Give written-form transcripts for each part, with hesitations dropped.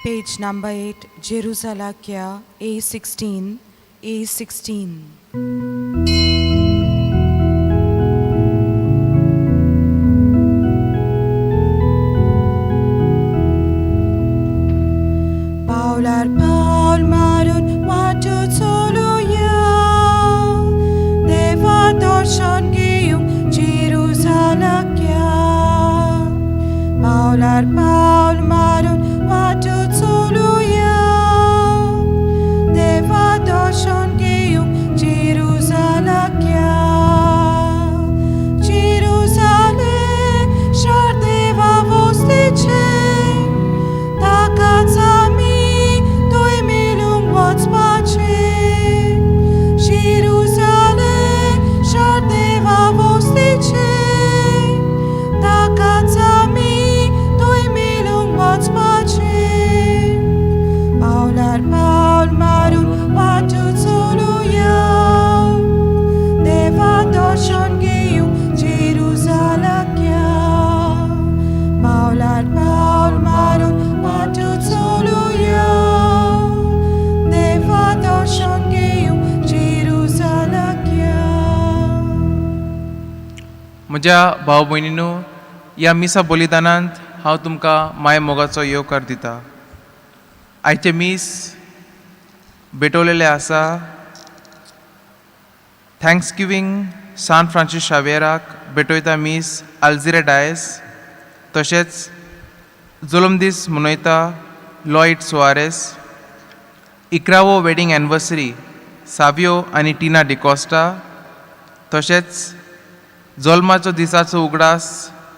Page number 8, Jerusalem, A16, A16. पावलार पावल मारून वाट चलुया, देवा दर्शन घेवंक जेरुजालाक. पावलार पावल मारून वाट चलुया, देवा दर्शन घेवंक जेरुजालाक. जेरुजालेम शार देवा वस्तीचें, ताकाच आमी थंय मेळूंक वचपाचें. जेरुजालेम शार देवा वस्तीचें, ताकाच आमी थंय मेळूंक वचपाचें. पावलार पावल मारून वाट चलुया, देवा दर्शन घेवंक जेरुजालाक. पावलार पावल मारून वाट चलुया, देवा दर्शन घेवंक जेरुजालाक. म्हज्या भाव भयणीनू, ह्या मिसा बलिदानांत हांव तुमकां माय मोगाचो येवकार दिता. आयचें मीस भेटवलेलें आसा थँक्सगिवींग सान फ्रांसीस शावेराक भेटयता मीस आल्झिरे डायस, तशेंच जल्मदीस मनयता लॉयड सुआरेस, 11वो वेडींग एनिवर्सरी सावियो आनी टिना डिकॉस्टा, तशेंच जल्माचो दिसाचो उगडास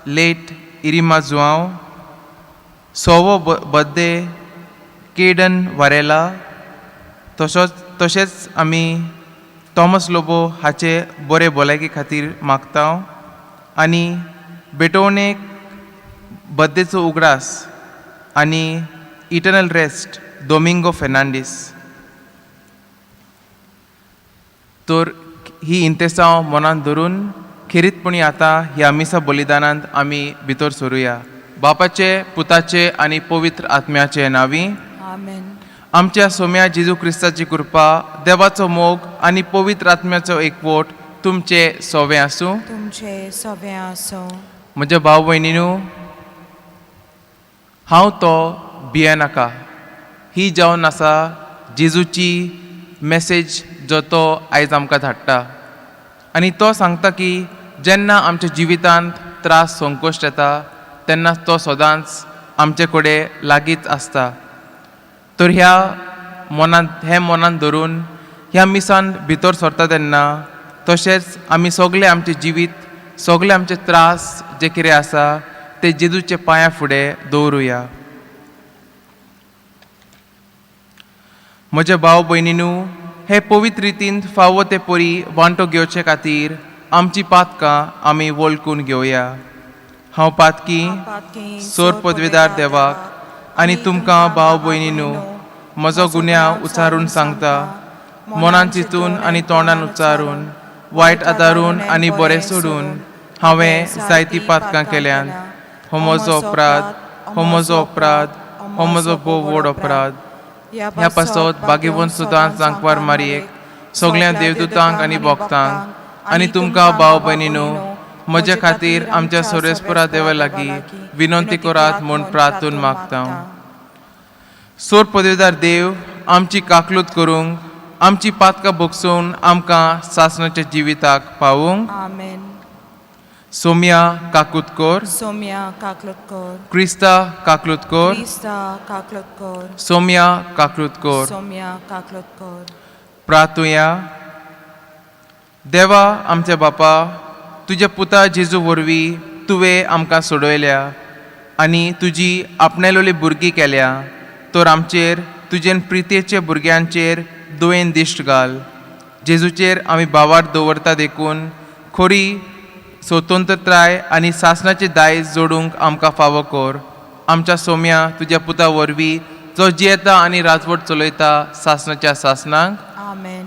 लेट इरिमा जुआंव, 100वो बर्थडे केडन वारेला, तसोच तशेंच आमी थॉमस लोबो हाचे बरे भलायके खातीर मागता आनी भेटवणेक बर्थडेचो उगडास आनी इटर्नल रेस्ट दोमिंगो फेर्नांडीस. तर ही इंतेसांव मनांत धरून खेरीतपणी आतां ह्या मिसा बलिदानांत आमी भितर सरुया. बापाचे, पुताचे आनी पवित्र आत्म्याचे नांवी. आमेन. आमच्या सोम्या जेजू क्रिस्ताची कृपा, देवाचो मोग आनी पवित्र आत्म्याचो एकवट तुमचे सोवे आसूं. तुमचे सवे आसूं. म्हज्या भाव भयणीनू, हांव तो भियेनाका ही जावन आसा जेजूची मॅसेज जो तो आयज आमकां धाडटा आनी तो सांगता की जेन्ना आमच्या जिवितांत त्रास संकश्ट येता तेन्ना तो सदांच आमचे कडेन लागींच आसता. तर ह्या मनांत, हें मनांत धरून ह्या मिसान भितर सरता तेन्ना तशेंच आमी सगळे आमचें जिवीत, सगळे आमचे त्रास जे कितें आसा ते जेजूच्या पांया फुडें दवरुया. म्हज्या भाव भयणीनू, हे पवित्र रितीन फावो ते परी वांटो घेवचे खातीर आमची पातकां आमी वळखून घेवया. हांव पातकी सोर पदवेदार देवाक आनी तुमकां भाव भयणीनू म्हजो गुन्यांव उच्चारून सांगता. मनान चिंतून आनी तोंडान उच्चारून, वायट आदारून आनी बरें सोडून हांवें जायतीं पातकां केल्यांत. हो म्हजो अपराध, हो म्हजो अपराध, हो म्हजो भोव व्हड अपराध. ह्या पासत भाग्यवंत सुदां जांकवार मारयेक, सगळ्या देवदूतांक आनी भक्तांक आनी तुमकां भाव भयणीनू म्हज्या खातीर आमच्या सोरेस्परा देवा लागीं विनंती करात म्हूण प्रार्थून मागता. सोर पदवेदार देव आमची काकलूत करूंक, आमची पातकां भोगसून आमकां सासणाच्या जिविताक पावूंक. आमेन. सोम्या काकूत कर. सोम्या काकलत कर. क्रिस्ता काकलूत कर. क्रिस्ता काकलत कर. सोम्या काकलूत कर. सोम्या काकलत कर. प्रातुया. देवा आमच्या बापा, तुज्या पुता जेजू वरवीं तुवें आमकां सोडयल्या आनी तुजी आपणेलोली भुरगीं केल्या. तर आमचेर, तुजेन प्रितेचे भुरग्यांचेर दुयेन दिश्ट घाल. जेजूचेर आमी भावार दवरता देखून खरी स्वतंत्रताय आनी सासणाचें दायज जोडूंक आमकां फावो कर. आमच्या सोम्या तुज्या पुता वरवीं, जो जियेता आनी राजवट चलयता सासणाच्या सासणाक. आमेन.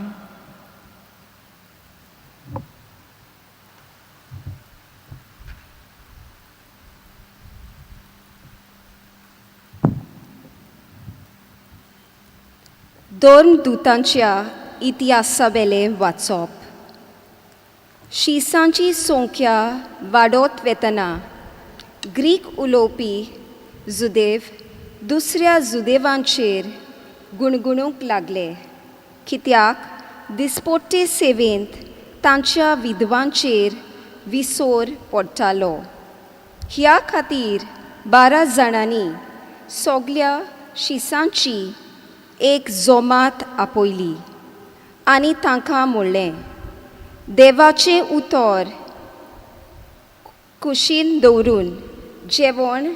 धर्मदुतांच्या इतिहासावेलें वाचप. शिसांची संख्या वाडत वेतना ग्रीक उलोवपी जुदेव दुसऱ्या जुदेवांचेर गुणगुणूंक लागले, कित्याक दिसपोट्टे सेवेंत तांच्या विधवांचेर विसोर पडटालो. ह्या खातीर 12 जाणांनी सगल्या शिसांची एक जोमात आपयली आनी तांकां म्हणलें, देवाचें उतर कुशीन दवरून जेवण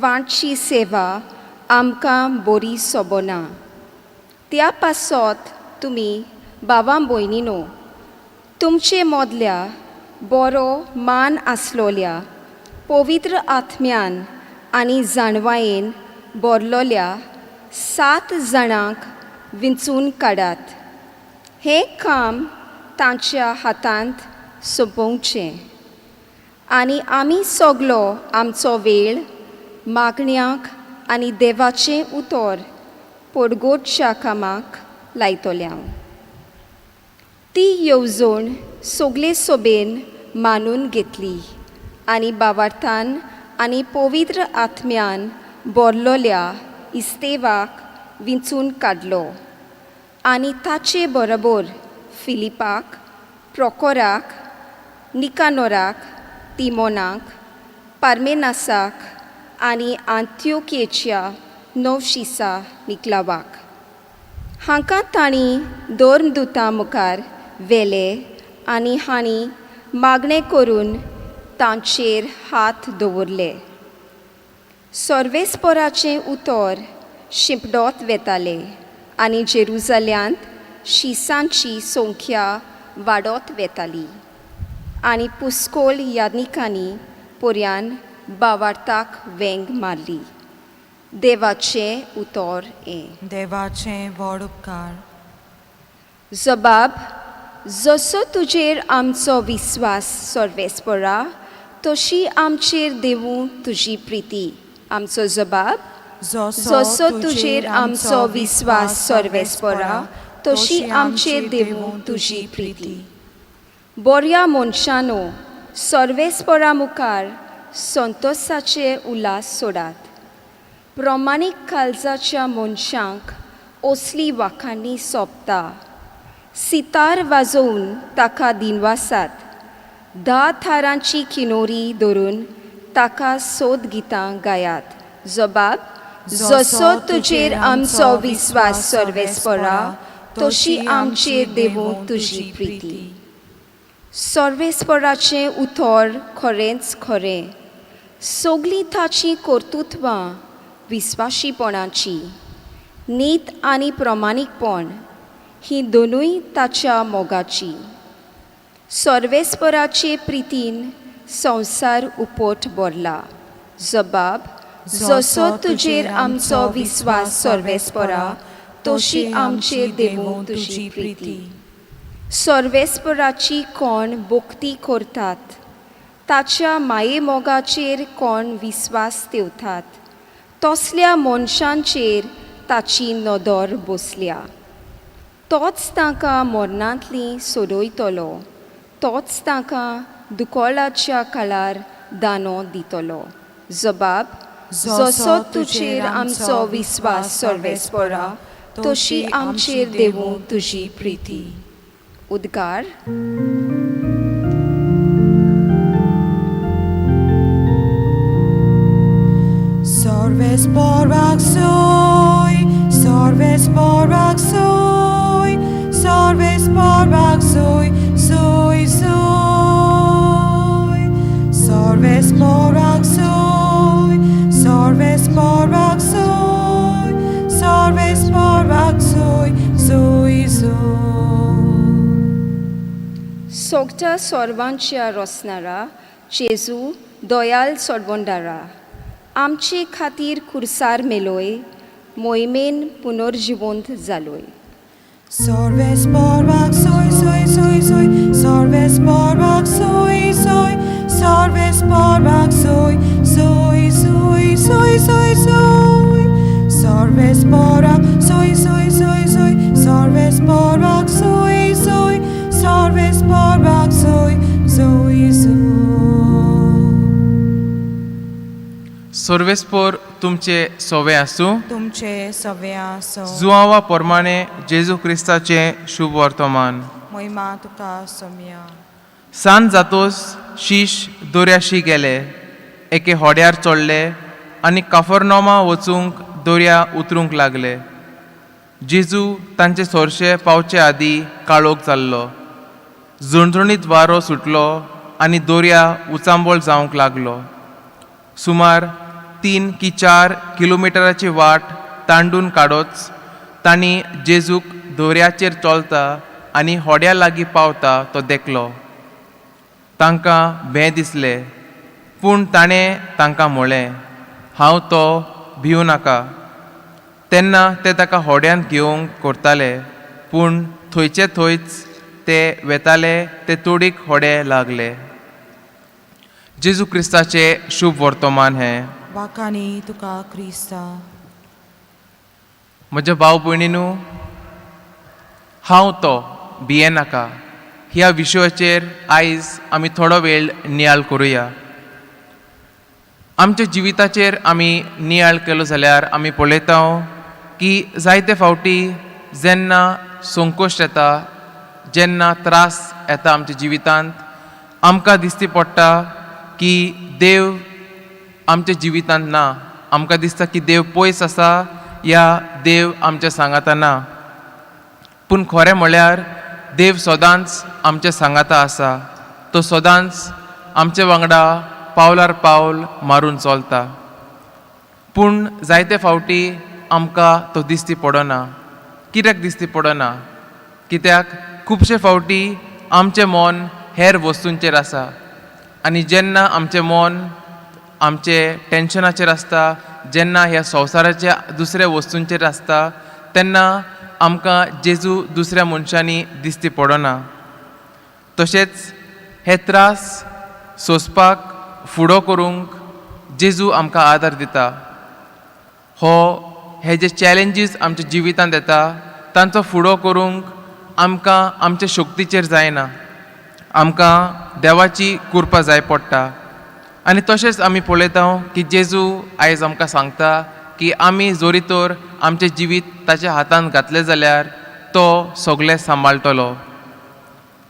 वांटची सेवा आमकां बरी सोबना. त्या पासत तुमी भावां भयणीनो तुमचे मदल्या बरो मान आसलोल्या पवित्र आत्म्यान आनी जाणवायेन भरलोल्या 7 जाणांक विंचून काडात. हें काम तांच्या हातांत सोंपोवचें आनी आमी सगलो आमचो वेळ मागण्यांक आनी देवाचें उतर पोडगोटच्या कामाक लायतल्या. ती येवजण सगळे सोबेन मानून घेतली आनी बावार्थान आनी पवित्र आत्म्यान भरलोल्या इस्तेवाक विंचून काडलो आनी ताचे बरोबर फिलिपाक, प्रोकोराक, निकानोराक, तिमोनाक, पार्मेनासाक आनी आंत्योकेच्या नवशिसा निकलावाक. हांकां तांणी धर्मदुतां मुखार व्हेले आनी हांणी मागणें करून तांचेर हात दवरले. सर्वेस्पराचें उतर शिंपडत वेतालें आनी जेरुजाल्यांत शिसांची संख्या वाडत वेताली आनी पुस्कोल यादनिकांनी पर्यान बावार्थाक वेंग मारली. देवाचें उतर हें. देवाचें व्हड उपकार. जबाब, जसो तुजेर आमचो विस्वास सर्वेस्परा तशी आमचेर देवूं तुजी प्रिती. आमचो जबाब, जसो तुजेर आमचो विस्वास सर्वेस्परा तशी आमचेर देवूं तुजी प्रिती. बऱ्या मनशानो सर्वेस्परा मुखार संतोसाचे उल्हास सोडात. प्रमाणीक काळजाच्या मनशांक असली वाखांनी सोंपता. सितार वाजोवन ताका दिनवासात. 10 थारांची किनोरी धरून ताका सोद गितां गायात. जबाब, जसो तुजेर आमचो विस्वास सर्वेस्परा तशी आमचेर देवूं तुजी प्रिती. सर्वेस्पराचें उतर खरेंच खरें, सगलीं ताचीं कर्तुत्वां विस्वाशीपणाची. नीत आनी प्रमाणीकपण ही दोनूय ताच्या मोगाची. सर्वेस्पराचे प्रितीन संवसार उपट भरला. जबाब, जसो तुजेर आमचो विस्वास सर्वेस्परा तशी आमचेर देवूं तुजी प्रिती. सर्वेस्पराची कोण भक्ती करतात, ताच्या मायेमोगाचेर कोण विस्वास ठेवतात, तसल्या मनशांचेर ताची नदर बसल्या. तोच तांकां मरणांतली सोडयतलो, तोच तांकां दुकोळाच्या काळार दानो दितलो. जबाब, जसो तुजेर आमचो विस्वास सर्वेस्परा तशी आमचेर देवूं तुजी प्रिती. उद्गार. Sorves soi, sorves borak soi, sorves borak soi, soi soi. Sorves borak soi, sorves borak soi, sorves borak soi, soi soi. सोगटा सर्वांच्या रोसणारा जेजू दयाल सोडवंडारा आमचे खातीर खुर्सार मेलोय मोहिमेन पुनर्जिवंत जालोय. Sorves borak soi soi soi soi, sorves borak soi soi, sorves borak soi soi soi soi soi soi, sorves borak soi soi soi soi, सर्वेस्पोर तुमचे सोवे आसूं. तुमचे सवे आसो. जुआवा प्रमाणे जेजू क्रिस्ताचें शुभ वर्तमान. मोहिमा तुका सोम्या. सांज जातोस शीश दर्याशी गेले, एके होड्यार चडले आनी काफरनोमा वचूंक दर्या उतरूंक लागले. जेजू तांचे सोरशे पावचे आदीं काळोख जाल्लो. झणझणीत वारो सुटलो आनी दर्या उचांबळ जावंक लागलो. सुमार 3 की 4 किलोमिटराची वाट तांडून काडोच तांणी जेजूक दर्याचेर चलता आनी होड्या लागीं पावता तो देखलो. तांकां भें दिसलें, पूण ताणें तांकां म्हळें, हांव तो, भिवूं नाका. तेन्ना ते ताका होड्यांत घेवंक करताले, पूण थंयचे थंयच ते वेताले ते तोडीक होडे लागले. जेजू क्रिस्ताचें शुभ वर्तमान हें. वाखाणी तुका क्रिस्ता. म्हज्या भाव भयणीनू, हांव तो, भियेनाका ह्या विशयाचेर आयज आमी थोडो वेळ नियाळ करुया. आमच्या जिविताचेर आमी नियाळ केलो जाल्यार आमी पळयता की जायते फावटी जेन्ना संकोश्ट येता, जेन्ना त्रास येता आमच्या जिवितांत, आमकां दिसती पडटा की देव आमच्या जिवितांत ना. आमकां दिसता की देव पयस आसा या देव आमच्या सांगाता ना. पूण खरें म्हळ्यार देव सदांच आमच्या सांगाता आसा. तो सदांच आमचे वांगडा पावलार पावल मारून चलता. पूण जायते फावटी आमकां तो दिश्टी पडना. कित्याक दिश्टी पडना? कित्याक खुबशे फावटी आमचें मन हेर वस्तूंचेर आसा आनी जेन्ना आमचें मन आमचे टेंशनाचेर आसता, जेन्ना ह्या संवसाराच्या दुसऱ्या वस्तूंचेर आसता, तेन्ना आमकां जेजू दुसऱ्या मनशांनी दिश्टी पडना. तशेंच हे त्रास सोंसपाक फुडो करूंक जेजू आमकां आदार दिता. हो हे जे चॅलेंजीस आमच्या जिवितांत येता तांचो फुडो करूंक आमकां आमच्या शक्तीचेर जायना, आमकां देवाची कृपा जाय पडटा. आनी तशेंच आमी पळयता की जेजू आयज आमकां सांगता की आमी जोरी तर आमचें जिवीत ताच्या हातांत घातलें जाल्यार तो सगळें सांबाळटलो.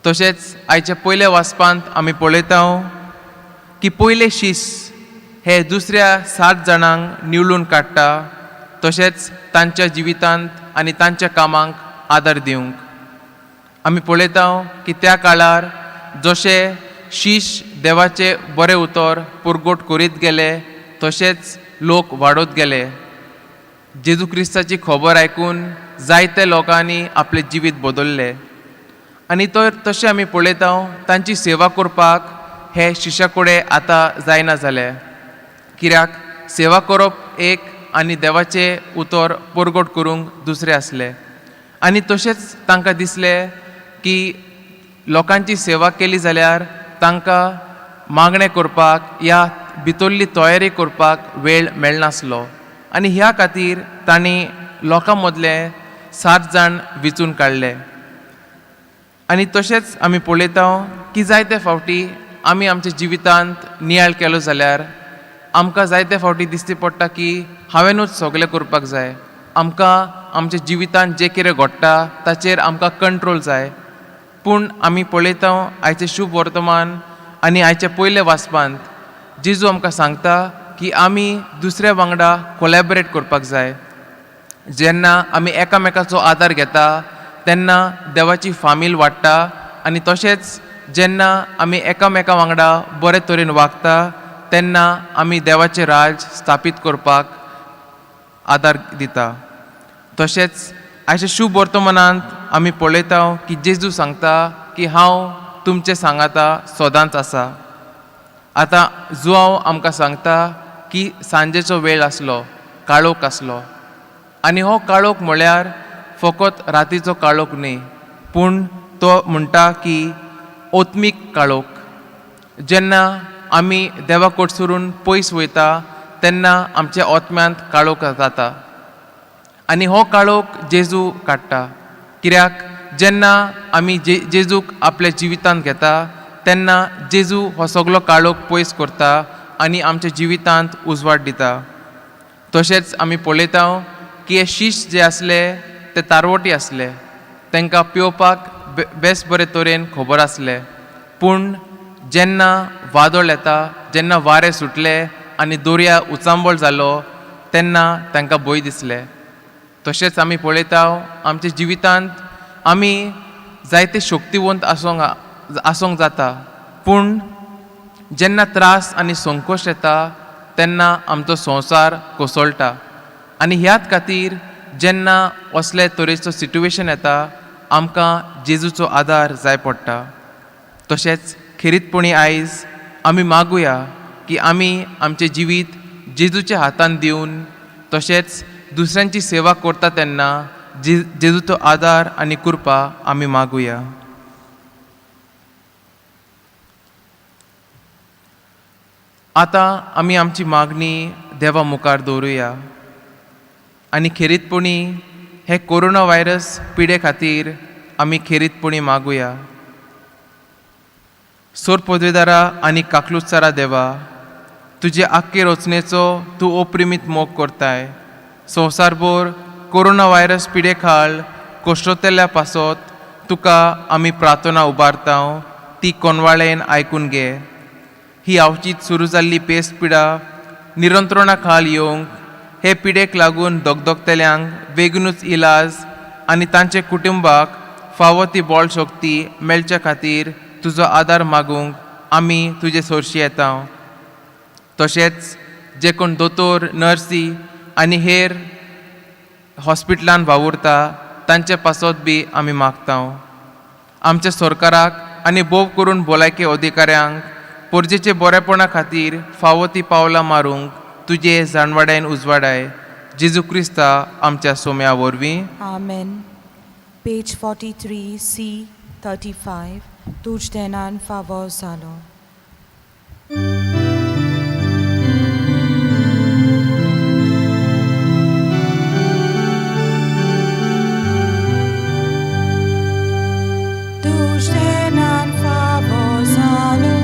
तशेंच आयच्या पयल्या वाचपांत आमी पळयता की पयले शीस हे दुसऱ्या 7 जाणांक निवळून काडटा, तशेंच तांच्या जिवितांत आनी तांच्या कामांक आदार दिवंक. आमी पळयता की त्या काळार जशे शीश देवाचें बरें उतर पुरगोट करीत गेले, तशेंच लोक वाडत गेले. जेजू क्रिस्ताची खबर आयकून जायते लोकांनी आपलें जिवीत बदल्लें. आनी तर तशें आमी पळयता तांची सेवा करपाक हे शिश्या कडेन आतां जायना जालें. कित्याक सेवा करप एक आनी देवाचें उतर परगट करूंक दुसरें आसलें. आनी तशेंच तांकां दिसलें की लोकांची सेवा केली जाल्यार तांकां मागणें करपाक या भितरली तयारी करपाक वेळ मेळनासलो. आनी ह्या खातीर तांणी लोकां मदले 7 जाण विचून काडले. आनी तशेंच आमी पळयता की जायते फावटी आमी आमच्या जिवितांत नियाळ केलो जाल्यार आमकां जायते फावटी दिसती पडटा की हांवेंनूच सगळें करपाक जाय, आमकां आमच्या जिवितांत जें कितें घडटा ताचेर आमकां कंट्रोल जाय. पूण आमी पळयता आयचें शुभ वर्तमान आनी आयच्या पयल्या वाचपांत जेजू आमकां सांगता की आमी दुसऱ्या वांगडा कोलॅबरेट करपाक जाय. जेन्ना आमी एकामेकाचो आदार घेता तेन्ना देवाची फामील वाडटा आनी तशेंच जेन्ना आमी एकामेका वांगडा बरे तरेन वागता तेन्ना आमी देवाचें राज स्थापीत करपाक आदार दिता. तशेंच आयच्या शुभ वर्तमानांत आमी पळयता की जेजू सांगता की हांव तुमचे सांगाता सदांच आसा. आतां जुआंव आमकां सांगता की सांजेचो वेळ आसलो, काळोख आसलो. आनी हो काळोख म्हळ्यार फकत रातीचो काळोख न्ही, पूण तो म्हणटा की ओत्मीक काळोख. जेन्ना आमी देवा कडसरून पयस वयता तेन्ना आमच्या ओत्म्यांत काळोख जाता आनी हो काळोख जेजू काडटा. कित्याक जेन्ना आमी जेजूक आपल्या जिवितांत घेता तेन्ना जेजू हो सगलो काळोख पयस करता आनी आमच्या जिवितांत उजवाड दिता. तशेंच आमी पळयता की हे शीश जे आसले ते तारवटी आसले, तांकां पिवपाक बेस बरे तरेन खबर आसलें. पूण जेन्ना वादळ येता, जेन्ना वारें सुटलें आनी दर्या उचांबळ जालो तेन्ना तांकां भंय दिसलें. तशेंच आमी पळयता आमच्या जिवितांत आमी जायते शक्तिवंत आसूंक जाता, पूण जेन्ना त्रास आनी संकोश येता तेन्ना आमचो संवसार कोसळटा. आनी ह्याच खातीर जेन्ना असले तरेचो सिट्युएशन येता आमकां जेजूचो आदार जाय पडटा. तशेंच खेरीतपणी आयज आमी मागुया की आमी आमचें जिवीत जेजूच्या हातान दिवन तशेंच दुसऱ्यांची सेवा करता तेन्ना जेजूचो आदार आनी कृपा आमी मागुया. आतां आमी आमची मागणी देवा मुखार दवरुया आनी खेरीतपणी हे कोरोना व्हायरस पिडे खातीर आमी खेरीतपणी मागुया. सोर पदवेदारा आनी काकलुत्सारा देवा, तुजे आख्खे रचनेचो तूं अप्रिमीत मोग करताय. संवसारभर कोरोना व्हायरस पिडे खाल कोश्टतल्या पासत तुका आमी प्रार्थना उबारता, ती कोनवाळेन आयकून घे. ही आवचीत सुरू जाल्ली पेस्ट पिडा निरंत्रणा खाल येवंक, हे पिडेक लागून दगदगतल्यांक बेगीनूच इलाज आनी तांचे कुटुंबाक फावो ती बळ शक्ती मेळच्या खातीर तुजो आदार मागूंक आमी तुजे सोरशी येता. तशेंच जे कोण दोतोर, नर्सी आनी हेर हॉस्पिटलान वावुरता तांचे पासत बी आमी मागता. आमच्या सरकाराक आनी भोव करून भलायकी अधिकाऱ्यांक पोरजेचे बरेपणा खातीर फावो ती पावलां मारूंक तुजे जाणवाड्यान उजवाडाय. जेजू क्रिस्ता आमच्या सोम्या वरवीं. आमेन. पेज 43 सी 35. तुज देनान फावो जालो. तुज देनान फावो जालो,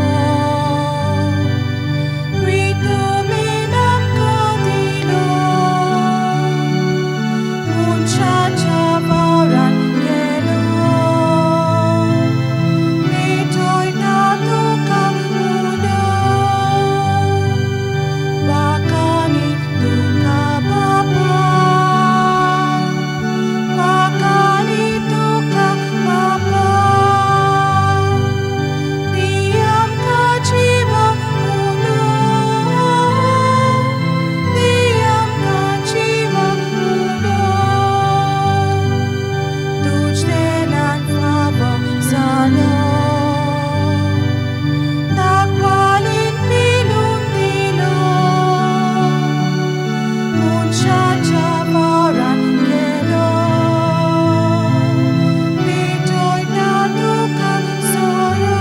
रितुमेन आमकां दिलो, मनशाच्या वावरान केलो, पेटयता तुका उलो, वाकानी तुका बापा, वाकानी तुका बापा, दी आमकां जिवा उलो, दी आमकां जिवा उलो, तुज देनान फावो जालो, दाखवालीन पिलून दिलो, मनशाच्या वावरान केलो, पेटयता तुका सोरो.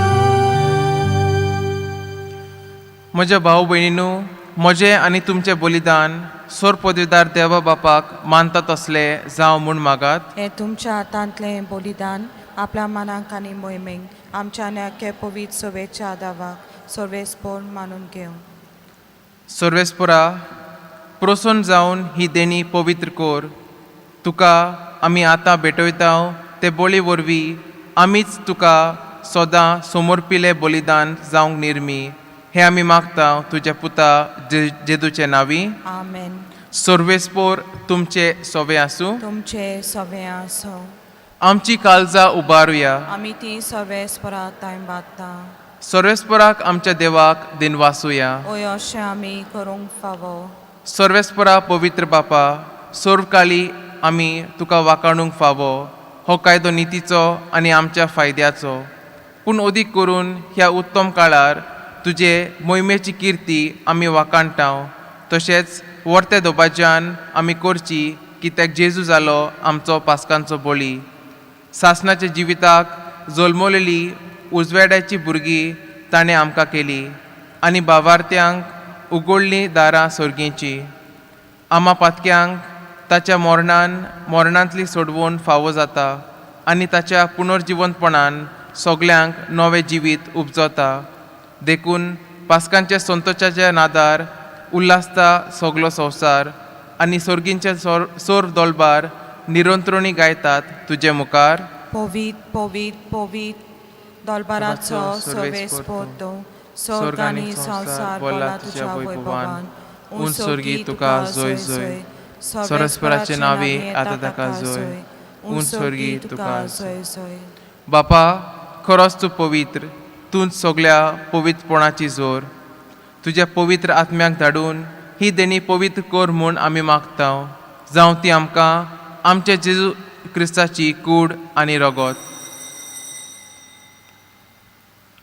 म्हज्या भाव भयणीनू, म्हजें आनी तुमचें बलिदान सोर पदवीदार देवा बापाक मानता तसलें जावं म्हूण मागात. हें तुमच्या हातांतलें बलिदान आपल्या मनाक आनी मोहिमेक आमच्या आनी आख्या पवित्र सभेच्या दावाक सर्वेस्पोर मानून घेवं. सर्वेस्पोरा, प्रोसोन जावन ही देणी पवित्र कोर. तुका आमी आतां भेटयता ते बळी वरवीं आमीच तुका सदां समर्पिलें बलिदान जावंक निर्मी, हें आमी मागता तुज्या पुता जेजूचे नांवी. आमेन. सर्वेस्पोर तुमचे सोवे आसूं. तुमचे सवे आसूं. आमची काळजां उबारुया. आमी ती सर्वेस्परा तांय बांदता. सर्वेस्पराक आमच्या देवाक दिनवासुया. ओय अशें आमी करूंक फावो. सर्वेस्परा पवित्र बापा, सर्वकाळी आमी तुका वाकाणूंक फावो. हो कायदो नितीचो आनी आमच्या फायद्याचो, पूण अदीक करून ह्या उत्तम काळार तुजे मोहिमेची किर्ती आमी वाकाणटा. तशेंच वर्ते दोबाज्यान आमी करची कित्याक जेजू जालो आमचो पास्कांचो बळी. सासणाच्या जिविताक जल्मलेली उजवेड्याची भुरगीं ताणें आमकां केली आनी बावार्थ्यांक उगडलीं दारां सर्गींची. आमा पातक्यांक ताच्या मरणान मरणांतली सोडवून फावो जाता आनी ताच्या पुनर्जिवंतपणान सगल्यांक नवें जिवीत उपजता. देखून पास्कांच्या संतोषाच्या नादार उल्हासता सगलो संवसार आनी सोर्गींचे सोर सोर दोलबार निरंत्रणी गायतात तुजे मुखार. पवीत पवीत पवीत दोलबाराचो सर्वेस्पोर स्वर्ग आनी संवसार बोला तुज्या वैभवान. उंच स्वर्गी तुका जोय जोय. सरस्पराचे नावे आतां ताका जोय. उंच स्वर्गी तुका जोय जोय. बापा, खरोच तूं पवित्र, तूंच सगल्या पवित्रपणाची जोर. तुज्या पवित्र आत्म्याक धाडून ही देणी पवित्र कर म्हूण आमी मागता, जावं ती आमकां आमच्या जेजू क्रिस्ताची कूड आनी रगत.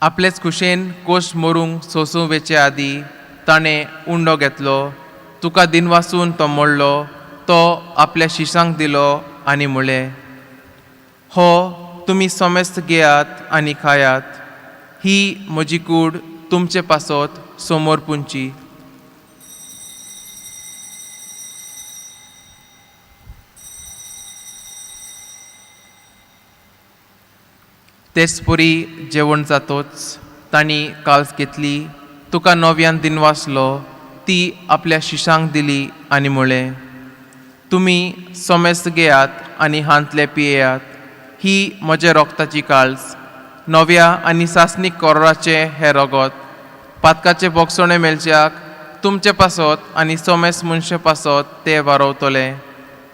आपलेच खुशेन कोश मरूंक सोसूं वेचे आदीं ताणें उंडो घेतलो, तुका दिनवासून तो मोडलो, तो आपल्या शिशांक दिलो आनी म्हणलें, हो तुमी समेस्त घेयात आनी खायात, ही म्हजी कूड तुमचे पासत समोर पुंची. तेच परी जेवण जातोच तांणी काल्स घेतली, तुका नव्यान दिनवासलो, ती आपल्या शिशांक दिली आनी म्हणलें, तुमी समेस्त घेयात आनी हांतले पियेयात, ही म्हज्या रोगताची काळस, नव्या आनी सासणीक कोरोराचें हें रगत, पातकाचें बोगसणें मेळच्याक तुमचे पासत आनी सोमेस मनशे पासत तें वारोवतलें.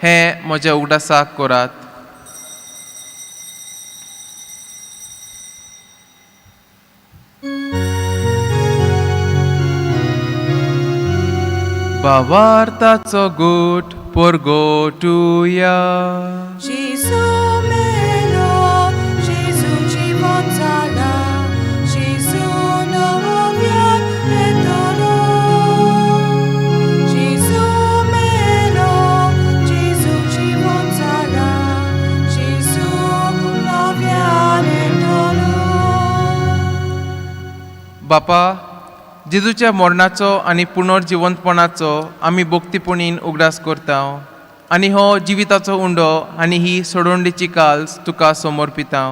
हें म्हज्या उगडासाक करात. भावार्थाचो गोट परगोटुया. जेजू मेलो, जेजू जिवन जाला, जेजू नव्यान येतलो. जेजू मेलो, जेजू जिवन जाला, जेजू नव्यान येतलो. बापा, जेजूच्या मरणाचो आनी पुनर्जिवंतपणाचो आमी भक्तीपणीन उगडास करता आनी हो जिविताचो उंडो आनी ही सोडवणीची काल्स तुका समर्पिता.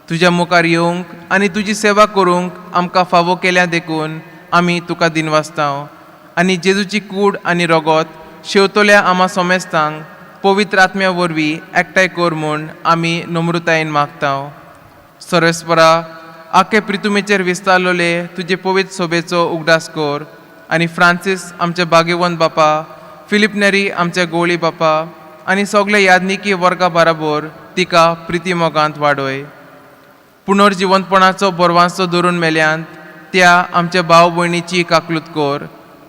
तुज्या मुखार येवंक आनी तुजी सेवा करूंक आमकां फावो केल्या देखून आमी तुका दिनवासता आनी जेजूची कूड आनी रगत शेवतल्या आमा सोमेस्तांक पवित्र आत्म्या वरवीं एकठांय कर म्हूण आमी नम्रतायेन मागता. सर्वेस्परा, आखे प्रितुमेचेर विस्तारलेले तुजे पवित्र सोबेचो उगडास कर आनी फ्रांसीस आमचे भाग्यवंत बापा, फिलीप नेरी आमचे गोवळी बापा आनी सगळे यादनिकी वर्गा बराबर तिका प्रिती मोगांत वाडय. पुनर्जिवंतपणाचो बरवांसो धरून मेल्यांत त्या आमच्या भाव भयणीची काकलूत कर,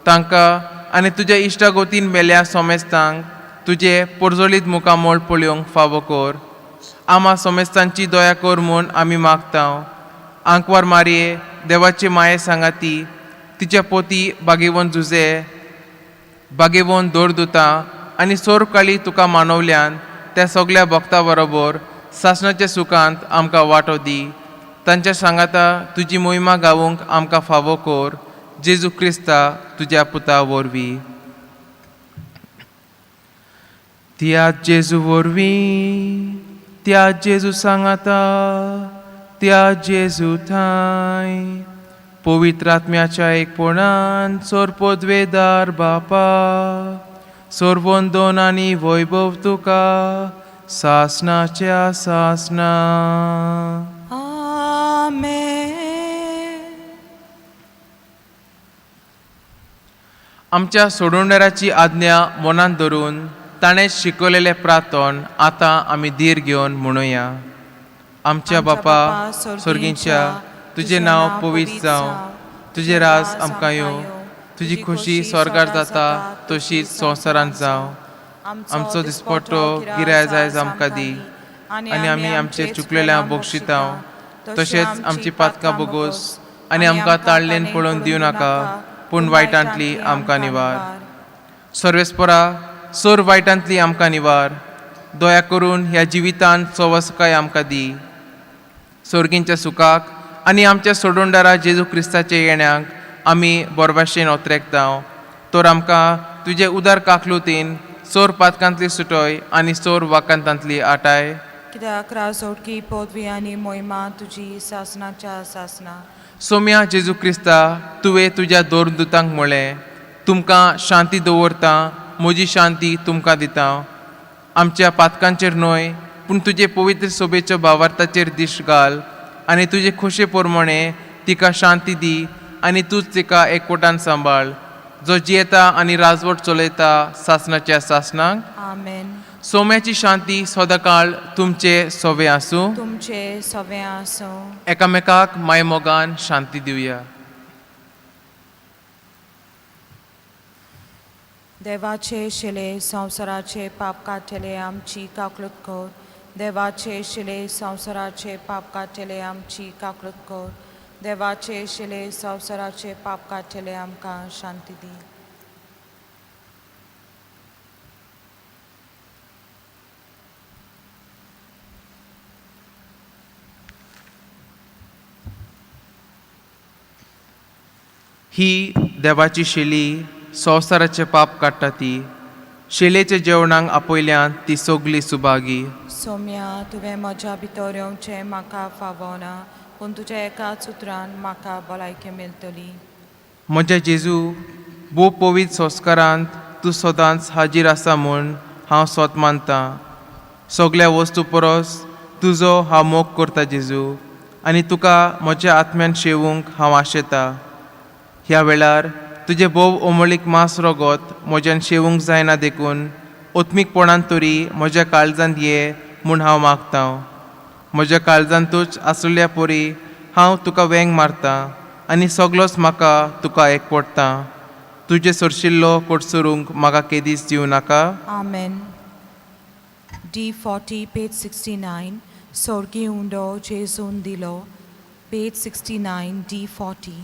तांकां आनी तुज्या इश्टागोतीन मेल्या सोमेस्तांक तुजें पोरजोलीत मुखामोळ पळोवंक फावो कर. आमा सोमेस्तांची दया कर म्हूण आमी मागता. आंकवार मारये देवाची माये सांगाती तिच्या पोती बागेवन जुजे बागेवन दोर दुता आनी सोरकाळी तुका मानवल्यान त्या सगल्या भक्ता बरोबर सासणाच्या सुखांत आमकां वांटो दी. तांच्या सांगाता तुजी मोहिमा गावूंक आमकां फावो कर, जेजू क्रिस्ता तुज्या पुता वरवीं. त्या जेजू वरवीं, त्या जेजू सांगाता, त्या जेजू थांय पवित्र आत्म्याच्या एकपणान सोरपोदवेदार बापा, सोरवंदोन आनी वैभव तुका सासनाच्या सासना. आमेन. आमच्या सोडवणदाराची आज्ञा मनांत धरून ताणें शिकवलेलें प्रार्थन आतां आमी धीर घेवन म्हणुया. आमच्या बापा स्वर्गींच्या, तुजें नांव पवित्र जावं, तुजें राज आमकां येवं, तुजी खोशी स्वर्गार जाता तशीच संवसारांत जावं. आमचो दिसपट्टो गिराय आयज आमकां दी आनी आमी आमचे चुकलेल्या बक्षितां तशेंच आमची पातकां बोगोस आनी आमकां ताळलेन पळोवन दिवं नाका, पूण वायटांतली आमकां निवार. सर्वेस्परा, सोर वायटांतली आमकां निवार. दया करून ह्या जिवितांत सवसकाय आमकां दी. सोर्गींच्या सुखाक आनी आमच्या सोडवणदारा जेजू क्रिस्ताच्या येण्याक आमी बरे भाशेन ओतरेकता. तर आमकां तुजे उदार काकलुतीन सोर पातकांतली सुटय आनी सोर वाकांतांतली आटाय. कित्याक राजोडकी पदवी आनी मोहिमा तुजी सासनाच्या सासना. सोम्या जेजू क्रिस्ता, तुवें तुज्या दोन दुतांक म्हळें, तुमकां शांती दवरता, म्हजी शांती तुमकां दिता. आमच्या पातकांचेर न्हय पूण तुजे पवित्र सोबेच्या भावार्थाचेर दिश्ट घाल आनी तुजे खोशे प्रमाणे तिका शांती दी आनी तूंच तिका एकवटान सांबाळ, जो जियेता आनी राजवट चलयता सासणाच्या सासणाक. आमेन. सोम्याची शांती सदांकाळ तुमचे सोवे आसूं. तुमचे सवे आसूं. एकामेकाक मायमोगान शांती दिवया. देवाचे शिले संवसाराचे पाप काडटले आमची काकळूत कर. देवाचे शिले संवसाराचे पाप काडटले आमची काकळूत कर. देवाचे शिले संवसाराचे पाप काडटले आमकां शांती दी. ही देवाची शेली संवसाराचे पाप काडटा ती शेलेच्या जेवणाक आपयल्यान ती सगली सुभागी. सोम्या, तुवें म्हज्या भितर येवचें म्हाका फावना, पूण तुज्या एकाच उतरान म्हाका भलायकी मेळटली. म्हज्या जेजू, भोव पवित्र संस्कारांत तूं सदांच हाजीर आसा म्हूण हांव सोत मानतां. सगल्या वस्तू परस तुजो हांव मोग करता जेजू, आनी तुका म्हज्या आत्म्यान शेवूंक हांव आशेतां. ह्या वेळार तुजें भोव अमोलीक मांस रगत म्हज्यान शेवूंक जायना देखून ओत्मीकपणान तरी म्हज्या काळजांत ये म्हूण हांव मागतां. म्हज्या काळजांतूच आसलेल्या परी हांव तुका वेंग मारतां आनी सगलोच म्हाका तुका एकवटता. तुजें सरशिल्लो कोटसरूंक म्हाका केदीच दिवं नाका. आमेन. D40 page 69, सोर्गी उंडो जेजून दिलो. Page 69, D40.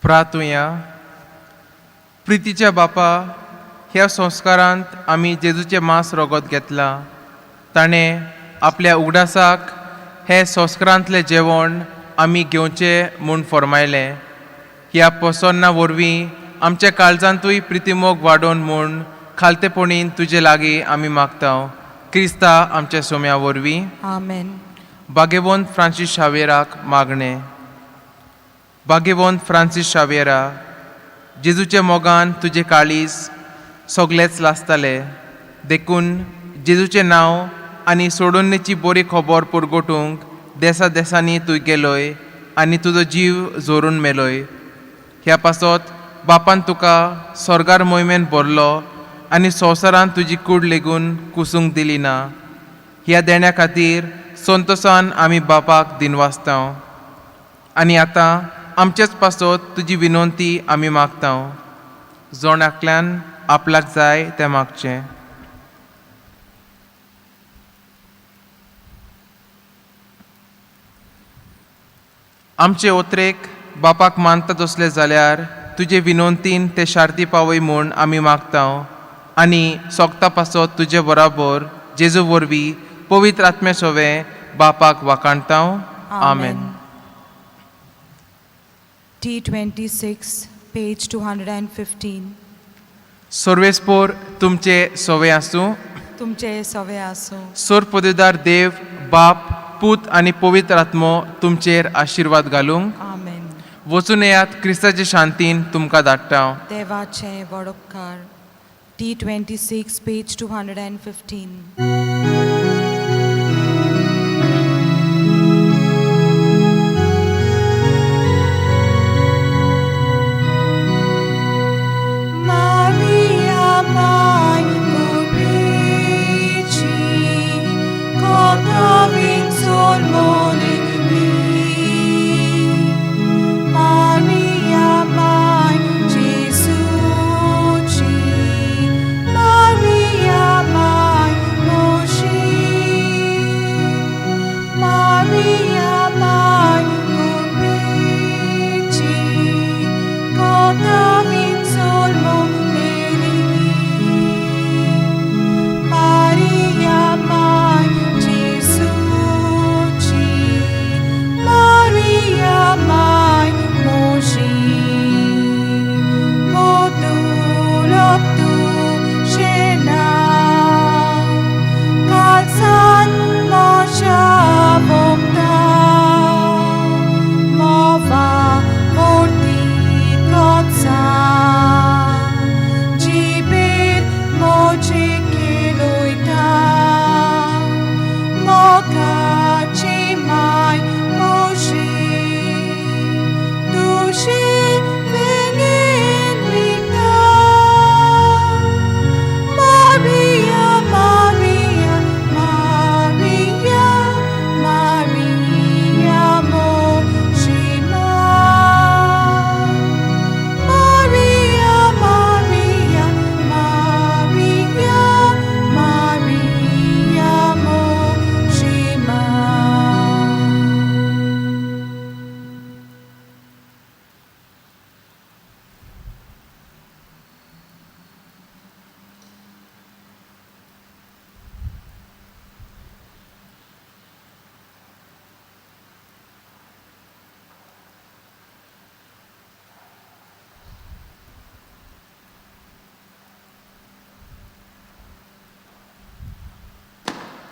प्रार्थुया. प्रितीच्या बापा, ह्या संस्कारांत आमी जेजूचें मांस रगत घेतलां. ताणें आपल्या उगडासाक हे संस्कारांतलें जेवण आमी घेवचें म्हूण फर्मायलें. ह्या पसन्ना वरवीं आमच्या काळजांतूय प्रितीमोग वाडोवन म्हूण खालतेपणीन तुजे लागीं आमी मागता, क्रिस्ता आमच्या सोम्या वरवीं. आमेन. भाग्यवंत फ्रांसीस शावेराक मागणें. भाग्यवंत फ्रांसीस शावेरा, जेजूच्या मोगान तुजें काळीज सगलेंच लासतालें. देखून जेजूचें नांव आनी सोडोवणेची बरी खबर पुरगोटूंक देसा देसांनी तूं गेलोय आनी तुजो जीव जोरून मेलोय. ह्या पासत बापान तुका स्वर्गार मोहिमेन भरलो आनी संवसारांत तुजी कूड लेगून कुसूंक दिली ना. ह्या देण्या खातीर संतोसान आमी बापाक दिनवासतांव आनी आतां आमचेच पासत तुजी विनवंती आमी मागतांव. जण एकल्यान आपल्याक जाय तें मागचें. आमचे ओत्रेक बापाक मानता तसले जाल्यार तुजे विनवंतीन ते शार्ती पावय म्हूण आमी मागतांव आनी सोगता पासत तुजे बराबर जेजू वरवीं पवित्र आत्मे सोवें बापाक वाखाणतांव. आमेन. T26, page 215. सर्वेस्पोर तुमचे सोवे आसूं. तुमचे सवे आसूं. सोर पदवीदार देव बाप पूत आनी पवित्र आत्मो तुमचेर आशिर्वाद घालूंक. आमेन. वचून येयात क्रिस्ताचे शांतीन तुमकां धाडटा. देवाचे वडोपकार. T26, page 215.